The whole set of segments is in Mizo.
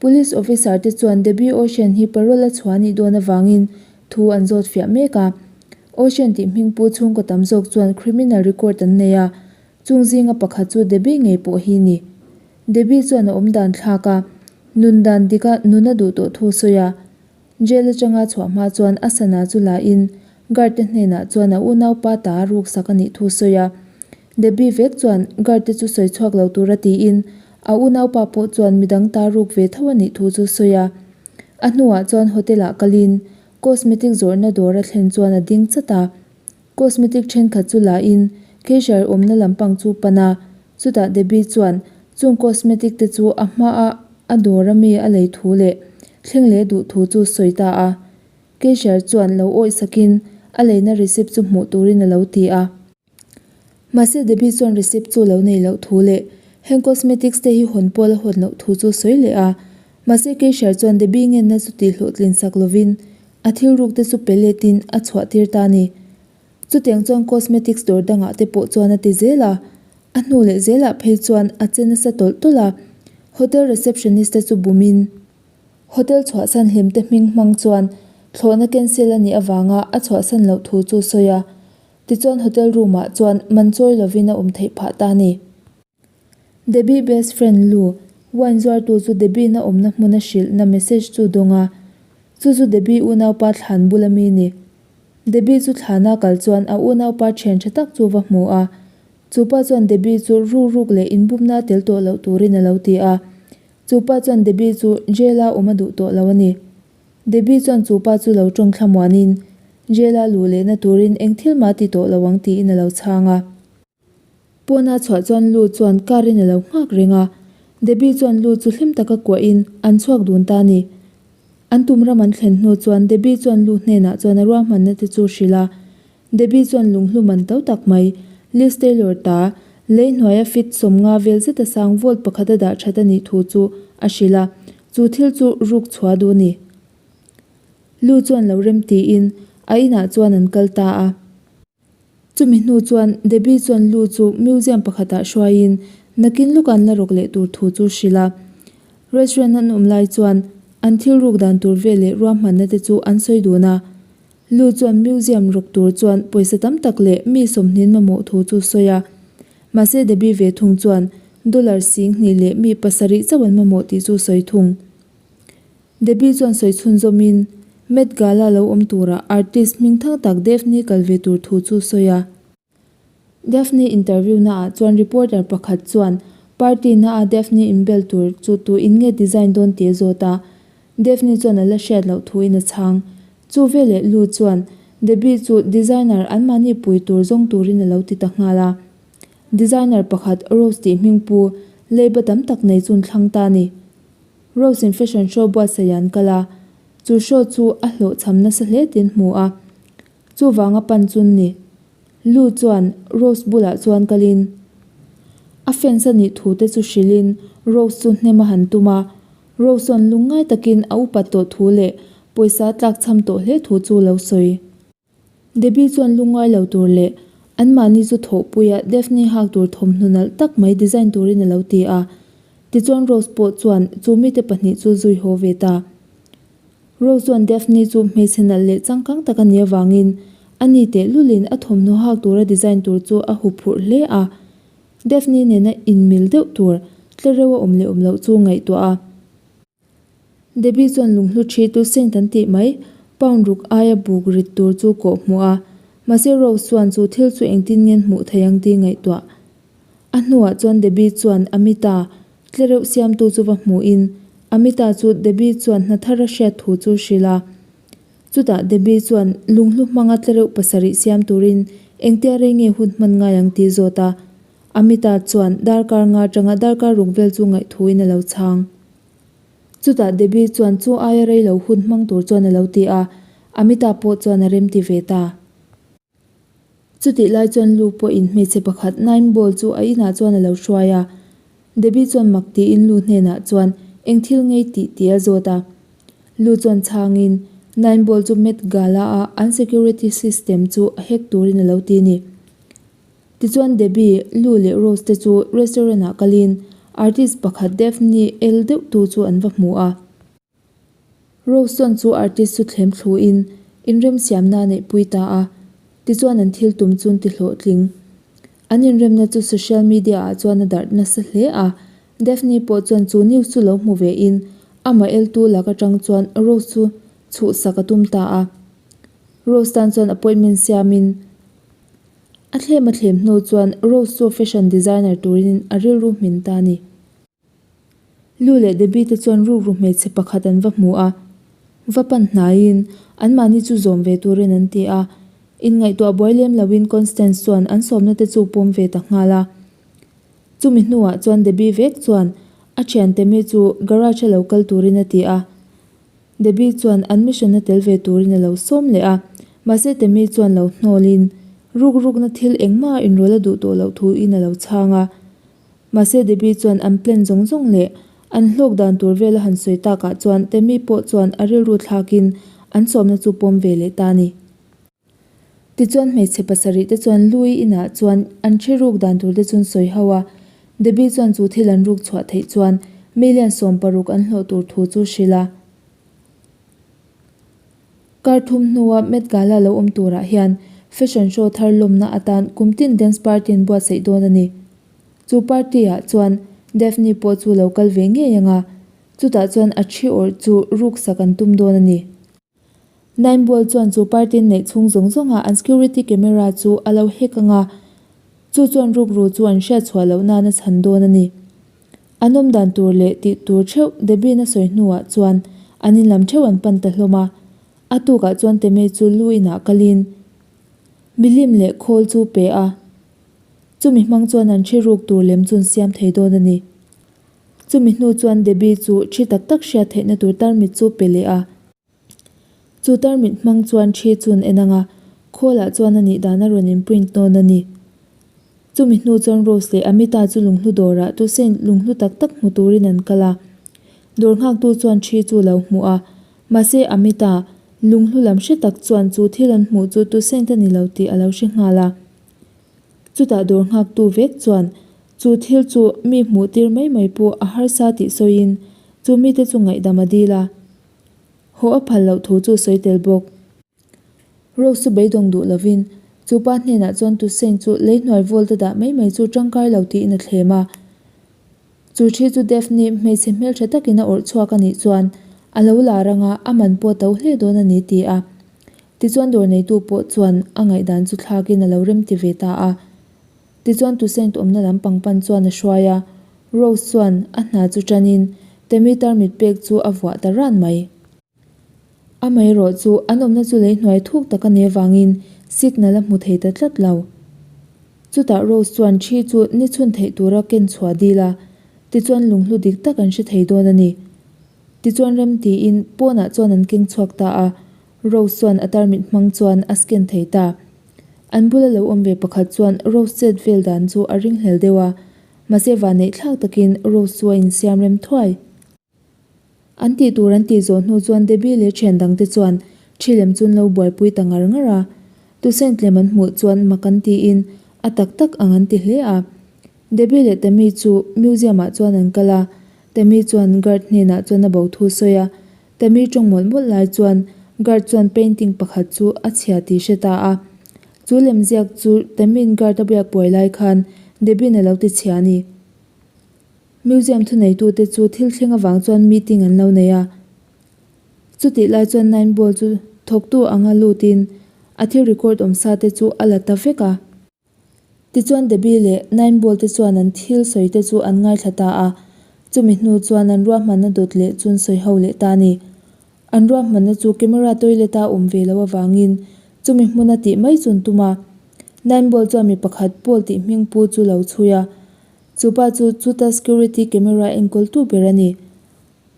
Police officer te chuan Debbie Ocean hi parole a chhuah anih dawn avangin thu an zawt fiah mek a. Ocean tih hmingpu chhungkaw tam zawk chuan criminal record an nei a, chung zinga pakhat chu Debbie ngei pawh hi ni. Debbie chuan a awm dan thlak a, nun dan dika nun a duh tawh thu sawi a. Jail atanga chhuah hma chuan a sana chu la in guard te hnenah chuan a unaupa ta a ruk sak a nih thu sawi a. Debbie vek chuan guard te chu sawi chhuak lo tura tiin a unaupa pawh chuan midang ta ruk ve tho a nih thu chu sawi a. A hnuah chuan hotel ah kalin cosmetic zawrhna dawr a thlen chuan a ding chat a. Cosmetic thenkhat chu la in cashier awmna lampang chu pan a, chutah Debbie chuan chung cosmetic te chu a hma a a dawr ami a lei thu leh thleng leh duh thu chu sawi ta a. Cashier chuan lo awih sakin a leina receipt chu hmuh turin a lo ti a. Mahse Debbie chuan receipt chu lo nei loh thu leh heng cosmetics te hi hawn pawl a hawn loh thu chu sawi leh a. Mahse cashier chuan Debbie ngenna chu tih hlawhtlin sak lovin A thil ruk te chu pe letin a chhuah tir ta a ni. Chutiang chuan cosmetics dawr dangah te pawh chuan a ti zel a, a hnu leh zelah phei chuan a che nasa tawlh tawlh a, hotel receptionist te chu bumin hotel chhuahsan hlim te hming hmang chuan thlawhna cancel a nih avanga a chhuahsan loh thu chu sawi a, tichuan hotel room ah chuan man chawi lovin a awm theih phah ta a ni. Debbie best friend Lu, wine zuartu chu Debbie na awmna hmuna hrilhna message chu dawng a, chu chu Debbie unaupa thlan bula mi ni. Debbie chu thlana kal chuan a unaupa thian tha tak chu va hmu a, chu pa chuan Debbie chu ruk ruk leh inbumna tel tawh loh turin a lo ti a, chu pa chuan Debbie chu jail a awm a duh tawh lo a ni. Debbie chuan chu pa chu lo tawng thlamuanin jail a luh lehna turin eng thil mah ti tawh lo ang tiin a lo chhang a. Pawna chhuah chuan Lu chuan car in a lo nghak reng a, Debbie chuan Lu chu hlim taka kuahin an chhuak dun ta a ni. An tum ram an thlen hnu chuan Debbie chuan Lu hnenah chuan a ruahmanna te chu hrilh a, Debbie chuan lunghlu man to tak mai, Liz Taylor ta, lei hnuaia fit 50 vel zeta sang vault pakhat a dah that a nih thu chu a hrilh a, chu thil chu ruk chhuah duh a ni. Lu chuan lo rem tiin a inah chuan an kal ta a. Chumi hnu chuan Debbie chuan Lu chu museum pakhatah hruaiin nakin lawk an la rawk leh tur thu chu hrilh a. Restaurant an awm lai chuan an thil ruk dan tur vel leh ruahmanna te chu an sawi dun a. Lu chuan museum rawk tur chuan pawisa tam tak leh mi sawmhnin mamawh thu chu sawi a. Mahse Debbie ve thung chuan dollar 2000 leh mi pasarih chauh an mamawh tih chu sawi thung. Debbie chuan sawi chhunzawmin Met Gala lo awm tura artist hming thang tak Daphne kal ve tur thu chu sawi a. Daphne interview naah chuan reporter pakhat chuan party naa Daphne inbel tur chu tu in nge design dawn tih a zawt a. Daphne chuan a la hriat loh thu in a chhang. Chu veleh Lu chuan Debbie chu designer anmahni pui tur zawng turin a lo ti ta nghal a. Designer pakhat Rose tih hmingpu leiba tam tak nei chun thlang ta a ni. Rose in fashion show buatsaih an kal a, chu show chu a hlawhchham nasa hle tiin hmu a, chuvanga pan chun ni. Lu chuan Rose bulah chuan kalin a fans a nih thu te chu hrilhin Rose chu hnem a han tum a, Rose chuan lungngai takin a upat tawh thu leh pawisa tlakchham tawh hle thu chu lo sawi. Debbie chuan lungngai lo tur leh anmahni chu thawhpuia Daphne hak tur thawmhnaw nalh tak mai design turin a lo ti a. Tichuan Rose pawh chuan chu mite pahnih chu zui haw ve ta. Rose chuan Daphne chu hmeichhe nalh leh changkang tak a nih avangin a ni tehlulin a thawmhnaw hak tura design tur chu a huphurh hle a. Daphne nena inmil deuh tur tlereuh a awm leh awm loh chu ngaihtuah a. Debbie chuan lunghlu thi tu cent an tih mai, pound ruk aia buk rit tur chu kawh hmuh a, mahse Rose chuan chu thil chu engtin ngen hmuh thei ang tih ngaihtuah. A hnuah chuan Debbie chuan Amita, tlereuh siamtu chu va hmuhin, Amita chu Debbie chuan hna thar a hriat thu chu hrilh a. Chutah Debbie chuan lunghlu hmanga tlereuh pasarih siam turin engtia rei nge hun hman ngai ang tih zawt a, Amita chuan darkar nga atanga darkar ruk vel chu ngaihthuin a lo chhang. Chutah Debbie chuan chu aia rei lo hun hmang tur chuan a lo ti a, Amita pawh chuan a remti ve ta. Chutih lai chuan Lu pawhin hmeichhe pakhat Nine Ball chu a inah chuan a lo hruai a. Debbie chuan mak tiin Lu hnenah chuan eng thil ngei tih tih a zawt a. Lu chuan chhangin Nine Ball chu Met Gala a an security system chu a hack turin a lo ti a ni. Tichuan Debbie, Lu leh Rose te chu restaurant ah kalin Artist pakhat Daphne el deuh tu chu an va hmu a. Rose chuan chu artist chu thlem thluin inremsiamna a neihpui ta a, tichuan an thil tum chu an ti hlawhtling. An inremna chu social media ah chuan a darh nasa hle a, Daphne pawh chuan chu news chu lo hmu ve in amah eltu lak atang chuan Rose chu chhuhsak a tum ta a. Rose tan chuan appointment siamin a thlem a thlem hnu chuan Rose chu fashion designer turin a rilru hmin ta a ni. Lu leh Debbie te chuan rukru hmeichhe pakhat an va hmu a, va pan hnaiin anmahni chu zawm ve turin an ti a. Inngaihtuah buai lem loin Constance chuan an sawmna te chu pawm ve ta nghal a. Chumi hnuah chuan Debbie vek chuan a thiante mi chu garage a lo kal turin a ti a. Debbie chuan an mission a tel ve turin a lo sawm leh a, mahse Temi chuan lo hnawlin rukrukna thil engmah a inrawlh a duh tawh loh thuin a lo chhang a. Mahse Debbie chuan an plan zawng zawng leh an hlawk dan tur vel a han sawi takah chuan Tammy pawh chuan a rilru thlakin an sawmna chu pawm ve leh ta a ni. Tichuan hmeichhe pasarih te chuan Louie inah chuan an thi ruk dan tur te chu an sawi ho a, Debbie chuan chu thil an ruk chhuah theih chuan million 16 an hlawh tur thu chu hrilh a. Kar thum hnua Met Gala lo awm turah hian fashion show thar lawmna atan kum tin dance party an buatsaih dawn a ni. Chu party ah chuan Daphne pawh chu lo kal ve ngei ang a, chutah chuan a thi awrh chu ruksak an tum dawn a ni. Nineball chuan chu party an neih chhung zawng zawngah an security camera chu a lo hack ang a, chu chuan rukru chu an hriat chhuah loh nan a chhan dawn a ni. An awm dan tur leh tih tur theuh Debbie-in a sawi hnuah chuan an in lam theuh an pan ta hlawm a. A tukah chuan Teme chu lu inah kalin milim leh khawl chu pe a. Chumi hmang chuan an thi ruk tur lem chu an siam thei dawn a ni. Chumi hnu chuan Debbie chu thi tak tak hriat theihna tur tarmit chu pe leh a. Chu tarmit hmang chuan thi chu an en ang a, khawlah chuan a nih dan a rawn in print nawn a ni. Chumi hnu chuan Rose leh Amita chu lunghlu dawrah Toussaint lunghlu tak tak hmu turin an kal a. Dawr nghaktu chuan thi chu lo hmu a, mahse Amita lunghlu lam hre tak chuan chu thil an hmuh chu Toussaint a ni lo tih a lo hre nghal a. Chutah dawr nghaktu vek chuan chu thil chu mi hmuh tir mai mai pawh a harsa tih sawiin chu mite chu ngaihdam a dil a. Haw a phal loh thu chu sawi tel bawk. Rose chu beidawng duh lovin chu pa hnenah chuan Toussaint chu lei hnuai vault a dah mai mai chu tangkai lo tiin a thlem a. Chu thi chu Daphne hmeichhe hmeltha takin a awrh chhuak a nih chuan a lo lar anga a man pawh a to hle dawn a ni ti a. Tichuan dawr neitu pawh chuan a ngaihdan chu thlakin a lo remti ve ta a. Tichuan Toussaint awmna lam pang pan chuan a hruai a, Rose chuan a hna chu tanin Tammy tarmit pek chu a vuah ta ran mai. Amaherawh chu an awmna chu lei hnuai thuk tak a nih avangin signal a hmu thei ta tlat lo. Chutah Rose chuan thi chu ni chhun theih tura ken chhuah dil a, tichuan lunghlu dik tak an hre thei dawn a ni. Tichuan rem tiin pawnah chuan an keng chhuak ta a, Rose chuan a tarmit hmang chuan a scan thei ta. An bula lo awm ve pakhat chuan Rose chet vel dan chu a ringhlel deuh a, mahse vanneih thlak takin Rose chu a insiam rem thuai. An tih tur an tih zawh hnu chuan Debbie leh thian dangte chuan thi lem chu an lo buaipui ta ngar ngar a. Toussaint lem an hmuh chuan mak an tiin a tak tak ang an ti hle a. Debbie leh Tammy chu museum ah chuan an kal a, Tammy chuan guard hnenah chuan a bo thu sawi a. Tammy tawng mawlh mawlh lai chuan guard chuan painting pakhat chu a chhia tih hre ta a. Chu lemziak chu Tammy'n guard a biak buai lai khan Debbie-in a lo ti chhia a ni. Museum thuneitute chu thil thleng avang chuan meeting an lo nei a. Chutih lai chuan Nine Ball chu thawktu anga lutin a thil record awm sa te chu a la ta vek a. Tichuan Debbie leh Nine Ball te chuan an thil sawi te chu an ngaithla ta a, chumi hnu chuan an ruahmanna dawt leh chu an sawi ho leh ta a ni. An ruahmanna chu camera toilet a awm ve loh avangin chumi hmuna tih mai chu an tum a. Nine Ball chuan mi pakhat Paul tih hming pu chu lo chhui a. Chu pa chu chuta security camera enkawltu ber a ni.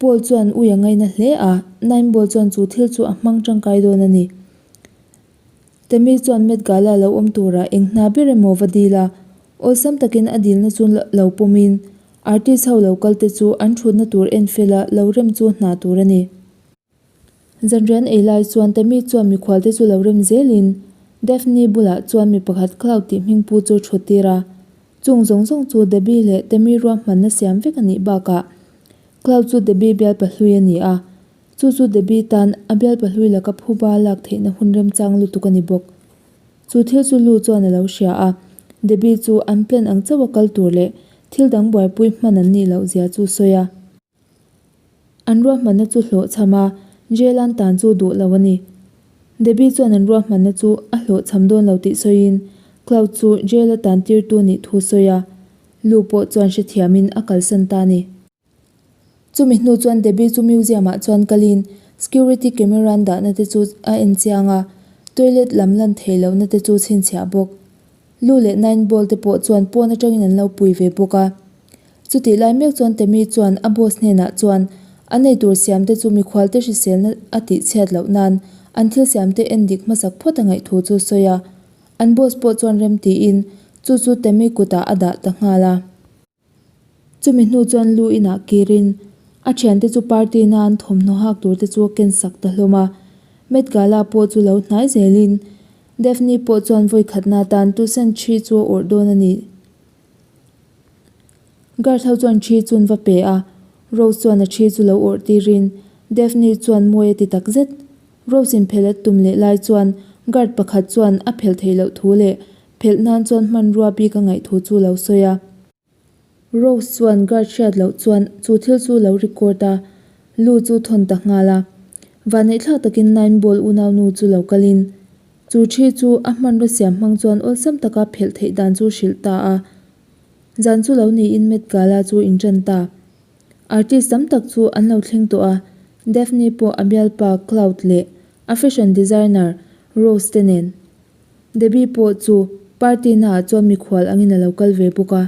Paul chuan ui a ngaina hle a, Nineball chuan chu thil chu a hmang tangkai dawn a ni. Tammy chuan Met Gala lo awm turah eng hna ber emaw va dil a, awlsam takin a dilna chu lo pawmin artist ho lo kal te chu an thutna tur en fela lo rem chu hna tur a ni. Zanrian ei lai chuan Tammy chuan mikhual te chu lo rem zelin Daphne bulah chuan mi pakhat Cloud tih hming pu chu thut tir a. Chung zawng zawng chu Debbie leh Tammy ruahmanna siam vek a nih bakah Cloud chu Debbie bialpa hlui a ni a, chu chu Debbie tan a bialpa hlui laka phuba lak theihna hun remchang lutuk a ni bawk. Chu thil chu Lu chuan a lo hria a, Debbie chu an plan ang chauh a kal tur leh thil dang buaipui hman an nih loh zia chu sawi a. An ruahmanna chu hlawhchham a, jail an tan chu duh lo a ni. Debbie chuan an ruahmanna chu a hlawhchham dawn lo tih sawiin Cloud chu jail a tan tirtu nih thu sawi a, Lu pawh chuan hrethiamin a kalsan ta a ni. Chumi hnu chuan Debbie chu museum ah chuan kalin security camera an dahna te chu a en chiang a, toilet lam lan theih lohna te chu chhinchhiah bawk. Lu leh Nine Ball te pawh chuan pawn atangin an lo pui ve bawk a. Chutih lai mek chuan Tammy chuan a boss hnenah chuan an eitur siam te chu mikhual te hriselna a tih chhiat loh nan an thil siam te en dik hmasak phawt a ngaih thu chu sawi a. An boss pawh chuan rem tiin chu chu Tammy kutah a dah ta nghal a. Chumi hnu chuan lu inah kirin a thiante chu party na an thawmhnaw hak tur te chu a ken sak ta hlawm a. Met Gala pawh chu lo hnai zelin Daphne pawh chuan vawi khatna atan tucson thi chu a awrh dawn a ni. Guard ho chuan thi chu an va pe a, Rose chuan a thi chu lo awrh tirin Daphne chuan mawi a ti tak zet. Rose in phelh a tum leh lai chuan guard pakhat chuan a phelh theih loh thu leh phelh nan chuan hmanrua bik a ngaih thu chu lo sawi a. Rose chuan guard hriat loh chuan chu thil chu lo record a, Lu chu thawn ta nghal a. Vanneihthlak takin Nine Ball unaunu chu lo kalin chu thi chu a hmanraw siam hmang chuan awlsam taka phelh theih dan chu hrilh ta a. Zan chu lo niin Met Gala chu inṭan ta. Artist tam tak chu an lo thleng tawh a, Daphne pawh a bialpa Cloud leh a fashion designer Rose te nen. Debbie pawh chu party naah chuan mikhual angin a lo kal ve bawk a.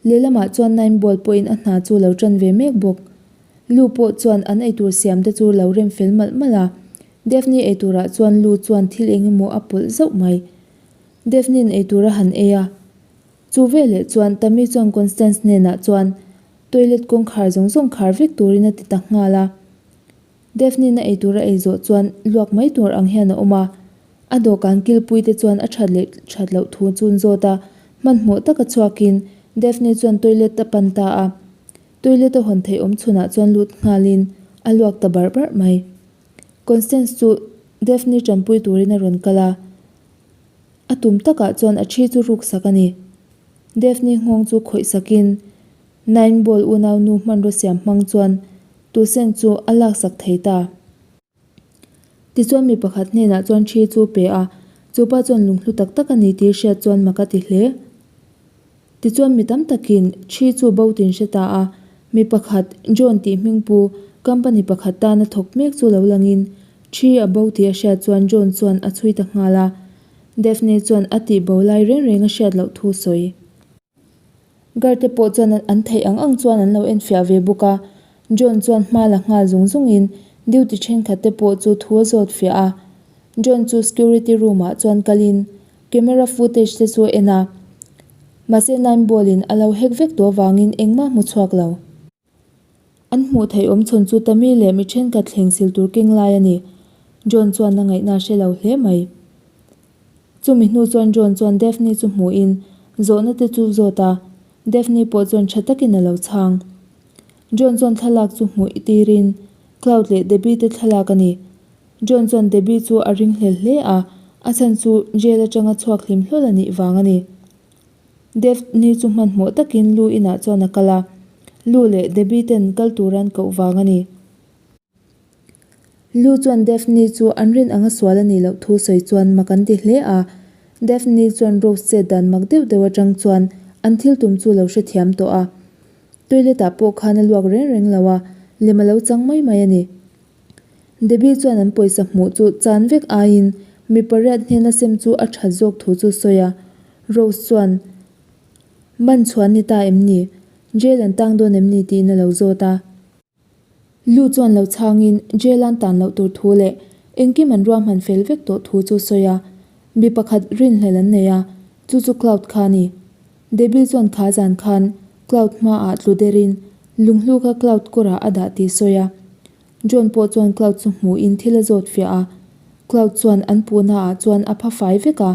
Lehlamah chuan Nine Ball pawhin a hna chu lo tan ve mek bawk. Lu pawh chuan an eitur siam te chu lo rem fel malh malh a. Daphne eiturah chuan Lu chuan thil eng emaw a pawlh zauh mai. Daphne-in eitur a han ei a. Chu veleh chuan Tammy chuan Constance hnenah chuan toilet kawngkhar zawng zawng khar vek turin a ti ta nghal a. Daphne-na eitur a ei zawh chuan luak mai tur ang hian a awm a, a dawhkan kilpui te chuan a that leh that loh thu chu an zawt a, hmanhmawh taka chhuakin Daphne chuan toilet a pan ta a, toilet a hawn theih awm chhunah chuan lut nghalin a luak ta barh barh mai. Constance chu Daphne tanpui turin a rawn kal a, a tum takah chuan a thi chu ruk sak a ni. Daphne nghawng chu khawih sakin Nine Ball unaunu hmanraw siam hmang chuan Tusen chu a laksak thei ta. Tichuan mi pakhat hnenah chuan thi chu pe a, chupa chuan lunghlu tak tak a ni tih hriat chuan mak a ti hle. Tichuan mi tam takin thi chu bo tin hre ta a, mi pakhat John tih hmingpu company pakhat tana thawk mek chu lo langin thi a bo tih a hriat chuan John chuan a chhui ta nghal a. Daphne chuan a tih bo lai reng reng a hriat loh thu sawi. Guard te pawh chuan an theih ang ang chuan an lo enfiah ve bawk a, John chuan hma la nghal zung zungin duty thenkhat te pawh chu thu a zawt fiah a. John chu security room ah chuan kalin camera footage te chu a en a, mahse nine ball in a lo hack vek tawh avangin engmah hmu chhuak lo. An hmuh theih awm chhawn chu Tammy leh mi thenkhat thleng sil tur keng lai a ni. John chuan a ngaihna a hre lo hle mai. Chumi hnu chuan John chuan Daphne chu hmuhin zawhna te chu zawt a, Daphne pawh chuan tha takin a lo chhang. John chuan thlalak chu hmuh tirin Cloud leh Debbie te thlalak a ni. John chuan Debbie chu a ringhlel hle a, a chhan chu jail atanga chhuak hlim hlawl a nih vang a ni. Daphne chu hmanhmawh takin Lu inah chuan a kal a, Lu leh Debbie ten kal tura an koh vang a ni. Lu chuan Daphne chu an rin anga sual a nih loh thu sawi chuan mak an ti hle a, Daphne chuan Rose chet dan mak deuh deuh atang chuan an thil tum chu lo hrethiam tawh a. Toilet ah pawh khan a luak reng reng lo a, lem a lo chang mai mai a ni. Debbie chuan an pawisa hmuh chu chan vek aiin mi pariat hnena sem chu a that zawk thu chu sawi a. Rose chuan, Man chhuan ni ta em ni? Jail an tang dawn em ni? tiin a lo zawt a. Lu chuan lo chhangin jail an tan loh tur thu leh engkim an ruahman fel vek tawh thu chu sawi a. Mi pakhat rinhlelh an nei a, chu chu Cloud kha a ni. Debbie chuan kha zan khan Cloud hmaah tlu derin lunghlu kha Cloud kawrah a dah tih sawi a. John pawh chuan Cloud chu hmuhin thil a zawt fiah a, Cloud chuan an puhnaah chuan a pha fai vek a.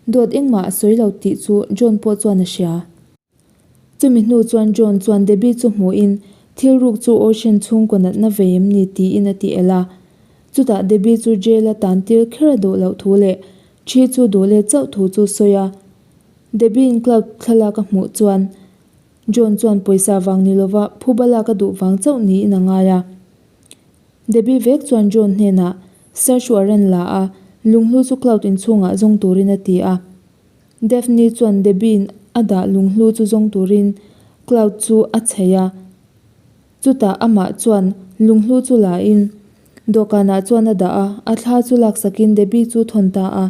Dawt engmah a sawi lo tih chu John pawh chuan a hria. Chumi hnu chuan John chuan Debbie chu hmuhin thil ruk chu Ocean chhungkaw natna vei em ni tiin a ti el a. Chutah Debbie chu jail a tan tir kher a duh loh thu leh thi chu duh let chauh thu chu sawi a. Debbie-in Cloud thlalak a hmuh chuan John chuan pawisa vang ni lova phuba lak a duh vang chauh niin a ngai a. Debbie vek chuan John hnenah search warrant la a, lunghlu chu Cloud inchhungah zawng turin a ti a. Daphne chuan Debbie-in a dah lunghlu chu zawng turin Cloud chu a chheih a. Chutah amah chuan lunghlu chu la in dawhkanah chuan a dah a, a thla chu laksakin Debbie chu thawn ta a.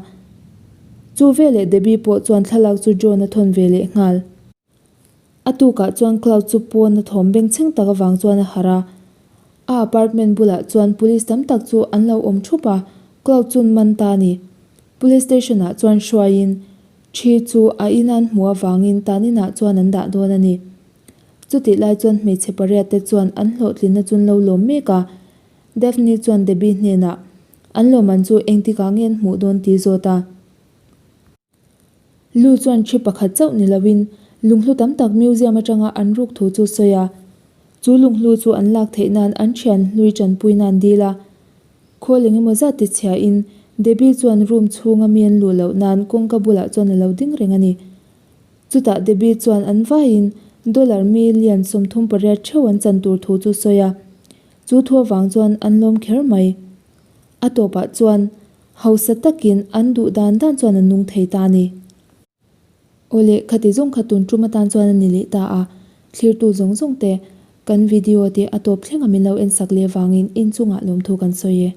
Chu veleh Debbie pawh chuan thlalak chu John a thawn ve leh nghal. A tukah chuan Cloud chu pawn a thawm bengchheng tak avang chuan a harh a. A apartment bulah chuan police tam tak chu an lo awm thup a, Cloud chuan man ta a ni. Police station ah chuan hruaiin thi chu a in an hmuh avangin tan inah chuan an dah dawn a ni. Chutih lai chuan hmeichhe pariat te chuan an hlawhtlinna chu an lo lawm mek a. Daphne chuan Debbie hnenah an lawmman chu engtikah nge an hmuh dawn tih zawt a. Lu chuan thi pakhat chauh ni loin lunghlu tam tak museum atanga an ruk thu chu sawi a. Chu lunghlu chu an lak theih nan an thian hlui tanpui nan dil a. Khawl eng emaw zat ti chhiahin Debbie chuan room chhunga mi an luh loh nan kawngka bulah chuan a lo ding reng a ni. Chutah Debbie chuan an vaiin dollar million 38 theuh an chan tur thu chu sawi a. Chu thu avang chuan an lawm kher mai. A tawpah chuan hausa takin an duh dan dan chuan an nung thei ta a ni. Awle, khati zawng kha tun tum atan chuan a ni leh ta a, thlirtu zawng zawng te kan video te a tawp thleng a min lo en sak leh vangin inchungah lawmthu kan sawi e.